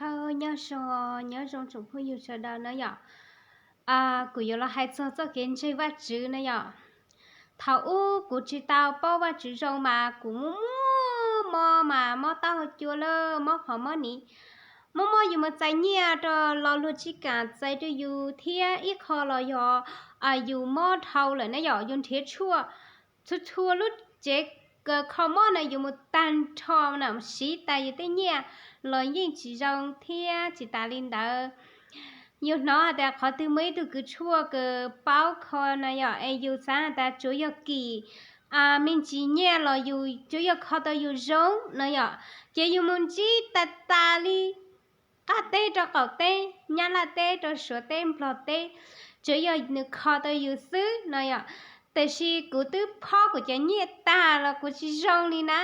Aw, nyob zoo, nyob zoo tsoom phooj ywg sawv daws na yom. Kuv yuav los hais txog txoj kev ntseeg Vajtswv na yom. Thaum ub kuv tsis tau paub Vajtswv zoo mas kuv muaj muaj mob mas mob taub hau cua lawm, mob phom mob niv, muaj mob yus mus txais nyiaj rau los luag tsis kam txais rau yus thiab ib qho los yog yus mob dhau lawm na yom, yus nrhiav tshuaj txhua txhua lub tsev kho mob na yus mus tag nrho na siv tas yus tej nyiaj los yeej tsis zoo thiab tsis tas li ntawd. Yus hnov has tas qhov twg muaj ib tug kws tshuaj kws paub kho na yom, es yus xav has tas tsuav yog kim me ntsis nyiaj los yus tsuav yog kho tau yus zoo na yom, ces yus mus ntsib tas tas li qab teb rau qaum teb, nyab laj teb rau suav teb nplog teb, tsuav yog nws kho tau yus xwb no yom. Tiam sis kuv twb phob kuv cov nyiaj tag los kuv tsis zoo li na.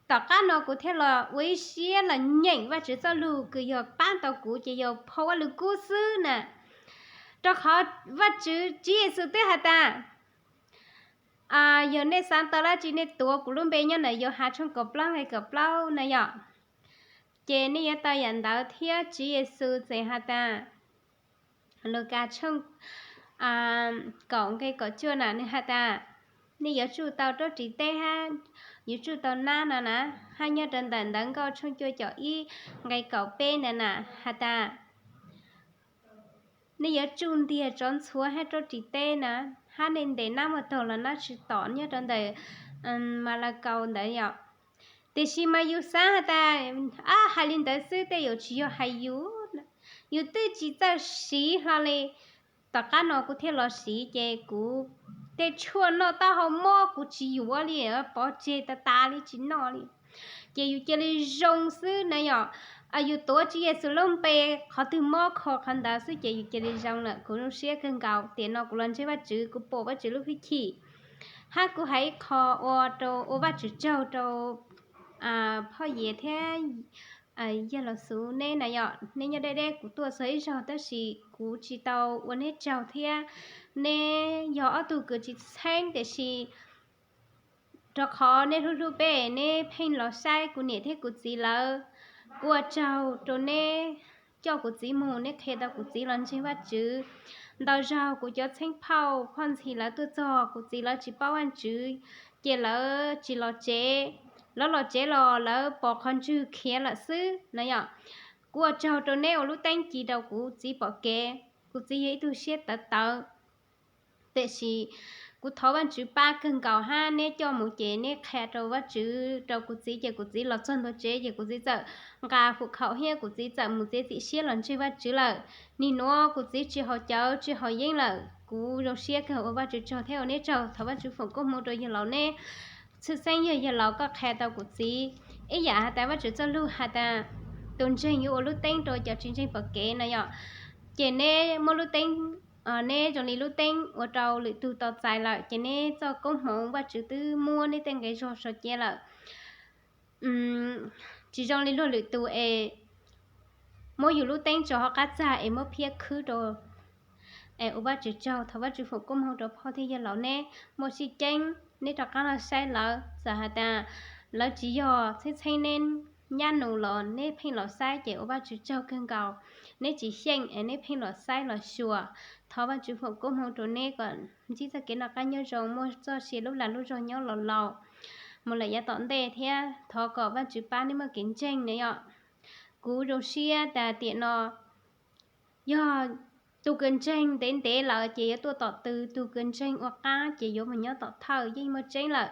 Tom qab no kuv thiaj los ua ib siab los nyeem Vajtswv txoj lus kws yog pab tau kuv ces yog phau Vajluskub xwb na. Rau qhov Vajtswv, Tswv Yexus twb has tas, yog nej xav tau dab tsi nej tuav kuv lub npe nyob ntawm Yauhas tshooj kaum plaub nqe kaum plaub na yom, ces nej yuav tau yam ntawd thiab. Tswv Yexus tseem has tas, Lukas tshooj kaum nqe kaum cuaj na nws has tas, nej yuav tsuj tau rab ris teb hab yuav tsuj tau nab no na. Hab nyob rau ntawm Ntawv Nkauj tshooj cuaj caum ib nqe kaum peb ntawd na has tas, nej yuav tsuj ntiag tsov ntxhuav hab rab ris teb na, hab nej ntes nab muag taug los nab tsis tom. Nyob rau ntawm Malakaus ntawd yom. Tiam sis mas yus xav has tas, ab, hais li ntawd xwb tej zaum tsis yog hais yus, yus twb tsis txawj siv hlo li. Tom qab no kuv thiaj los siv ces kuv tej tshuaj noj taub hau mob kuv tsis yuav li, pov tseg tas tas li tsis noj li. Ces yus cia li zoo xwb na yom. Yus tuav Tswv Yexus lub npe, qhov twg mob kho qhov ntawd xwb ces yus cia li zoo lawm. Kuv zoo siab kawg nkaus tiam no kuv los ntseeg Vajtswv, kuv pom Vajtswv lub hwj chim, hab kuv hais ib qho ua rau, ua Vajtswv tsaug rau Phoj Yias thiab Yawg Laus Xuv neb na yom. Neb nyob deb deb kuv tuaj txog ib zaug tab sis kuv tsis tau ua neb tsaug thiab. Neb yog ob tug kws tsis txheeb tiam sis rau qhov neb hlub hlub peb neb pheej los saib kuv niam thiab kuv txiv lawv. Kuv ua tsaug rau neb coj kuv txiv mus, neb qhia tau kuv txiv los ntseeg Vajtswv. Ntau zaug kuv cov txheeb phauj phoj ntxhis lawv tuaj txog kuv txiv lawv tsis paub Vajtswv, ces lawv tsis los tsev, lawv los tsev los lawv pom qhov ntswg khiav lawm xwb na yom. Kuv ua tsaug rau neb ua lub teeb ci rau kuv txiv pom kev. Kuv txiv yog ib tug siab tawv tawv, tiam sis kuv thov Vajtswv pab kawg nkaus hab neb coj mus ces neb qhia rau Vajtswv rau kuv txiv ces kuv txiv los txog ntua tsev ces kuv txiv txawm nqa hum khaum thiab kuv txiv txawm mus txiav txim siab los ntseeg Vajtswv lawm. Nim nuav kuv txiv tsis haus cawv tsis haus yeeb lawm. Kuv zoo siab kawg ua Vajtswv tsaug thiab ua neb tsaug. Thov Vajtswv foom koob hmoov rau yawg laus neb, tshwj xeeb yog yawg laus koj qhia tau kuv txiv. Ib yam has tas Vajtswv txoj lug has tas tus ntseeg yuav ua lub teeb rau cov tsis ntseeg pom kev no yom. Ces neb muab lub teeb, neb zoo li lub teeb ua rau lwm tug tau txais lawm ces neb txoj koob hmoov Vajtswv twb muab neb tej nqe zog sau cia lawm. Tsis zoo li luag lwm tus es muab yus lub teeb tso hauv qab txag es muab phiab khwb rau. Es ua Vajtswv tsaug, thov Vajtswv foom koob hmoov rau phauj thiab yawg laus neb. Muaj sib ceeb neb rov qaab los saib lawv, txawm has tas lawv tsis yog txheeb txheeb neb nyab nus los neb pheej los saib ces ua Vajtswv tsaug kawg nkaus. Neb tsis xyeej es neb pheej los saib los xyuas. Thov Vajtswv foom koob hmoov rau neb kom ntsib txoj kev noj qab nyob zoo, muaj txoj sia lub lag lub zog nyob los laus mus lawm yav tom ntej thiab thov kom Vajtswv pab neb muaj kev ntseeg na yom. Kuv zoo siab tas tiam no yog tus kws ntseeg ntev ntev lawm ces yuav tuaj tom tw, tus kws ntseeg ua qab ces yuav mus nyob tom thawj yeej muaj tseeb lawm.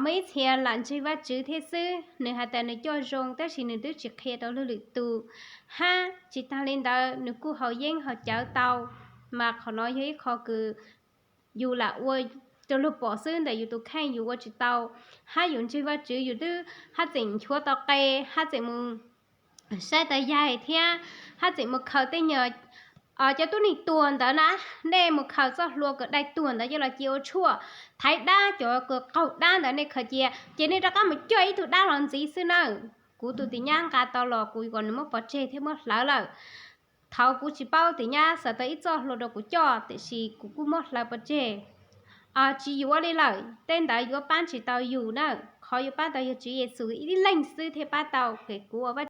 Muaj ib txhia lam ntseeg Vajtswv thiab xwb, nws has tas nws coj zoo tab sis nws twb tsis qhia rau luag lwm tus, hab tsis tag li ntawd nws kuj haus yeeb haus cawv tau, mas qhov no yog ib qho kws yus lam ua rau luag pom xwb ntawm yus tus kheej, yus ua tsis tau. Hab yus ntseeg Vajtswv yus twb haj tseem nchuav tau qe, haj tseem mus saib tau yaig thiab haj tseem mus khaws tej nyuag cov tub neeg tuag ntawd na. Nej mus khaws txoj hlua kws dai tuag ntawd coj los cia ua tshuaj, thaiv dab, cov kws qaug dab ntawd nej khaws cia ces nej rov qab mus coj ib tug dab los ntxiv xwb nawb. Kuv tus tim nyab nqa tau los kuv kom nws muab pov tseg thiab muab hlawv lawm. Thaud kuv tsis paub, tim nyab xav tau ib txoj hlua rau kuv coj tiam sis kuv kuj muab hlawv pov tseg. Tsis yuav li lawm, tej ntawd yuav pab tsis tau yus na. Qhov yuav pab tau yog Tswv Yexus ib leeg xwb thiaj pab tau. Ces kuv ua Vajtswv